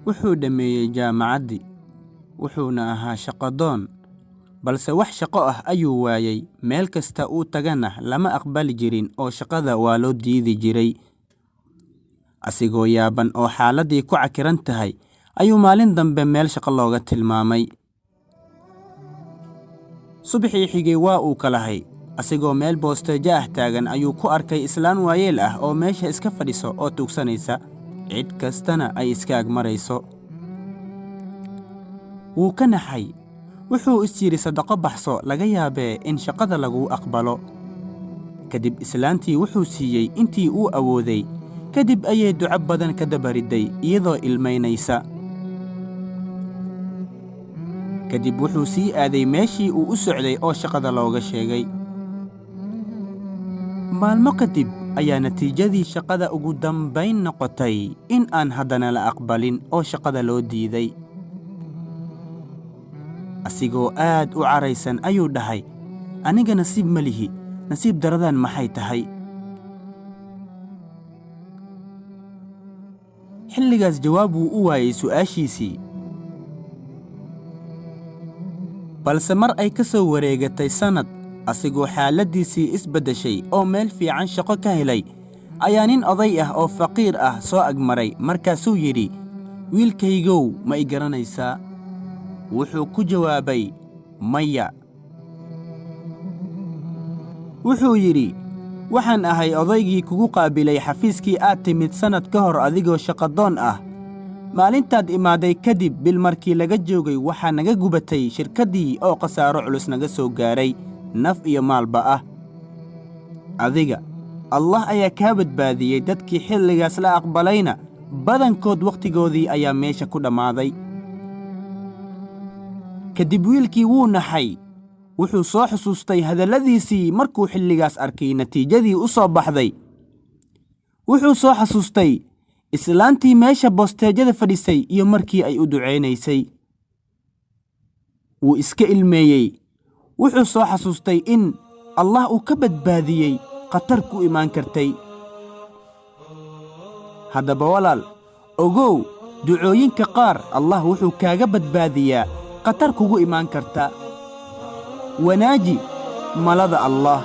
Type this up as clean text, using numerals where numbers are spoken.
Wuxuu dhammeeyey jaamacaddii, wuxuuna ahaa shaqodoon, balse wax shaqo ah ayuu waayay. Meel kasta uu tagana lama aqbali jirin oo shaqada waa loo diidi jiray. Asigoo yaaban oo xaaladdii ku cakiran tahay ayuu maalin dambe meel shaqo looga tilmaamay. Subaxii xigay waa uu kalahay. Asigoo meel boosteejo ah taagan ayuu ku arkay islaan waayeel ah oo meesha iska fadhiso oo tuugsanaysa, cid kastana ay iska agmarayso. Wuu ka naxay. Wuxuu is yidhi sadaqo baxso, laga yaabee in shaqada laguu aqbalo. Kadib islaantii wuxuu siiyey intii uu awooday. Kadib ayay duco badan ka dabaridday iyadoo ilmaynaysa. Kadib wuxuu sii aaday meeshii uu u socday oo shaqada looga sheegay. Maalmo kadib ayaa natiijadii shaqada ugu dambayn noqotay in aan haddana la aqbalin oo shaqada loo diiday. Asigoo aad u caraysan ayuu dhahay, aniga nasiib ma lihi, nasiib daradan maxay tahay? Xilligaas jawaab wuu u waayey su'aashiisii. Balse mar ay ka soo wareegatay sannad, asigoo xaaladdiisii isbeddeshay oo meel fiican shaqo ka helay, ayaa nin oday ah oo faqiir ah soo agmaray. Markaasuu yidhi, wiilkaygow, ma i garanaysaa? Wuxuu ku jawaabay, maya. Wuxuu yidhi, waxaan ahay odaygii kugu qaabilay xafiiskii aad timid sannad ka hor adigoo shaqadoon ah. Maalintaad imaaday kadib bil markii laga joogay waxaa naga gubatay shirkaddii oo khasaaro culus naga soo gaaray, naf iyo maalba ah. Adiga Allah ayaa kaa badbaadiyey. Dadkii xilligaas la aqbalayna badankood wakhtigoodii ayaa meesha ku dhammaaday. Kadib wiilkii wuu naxay. Wuxuu soo xusuustay hadalladiisii markuu xilligaas arkay natiijadii u soo baxday. Wuxuu soo xasuustay islaantii meesha boosteejada fadhisay iyo markii ay u ducaynaysay. Wuu iska ilmeeyey. Wuxuu soo xasuustay in Allah uu ka badbaadiyey khatar ku imaan kartay. Haddaba walaal, ogow ducooyinka qaar Allah wuxuu kaaga badbaadiyaa khatar kugu imaan karta. Wanaaji malada Allah.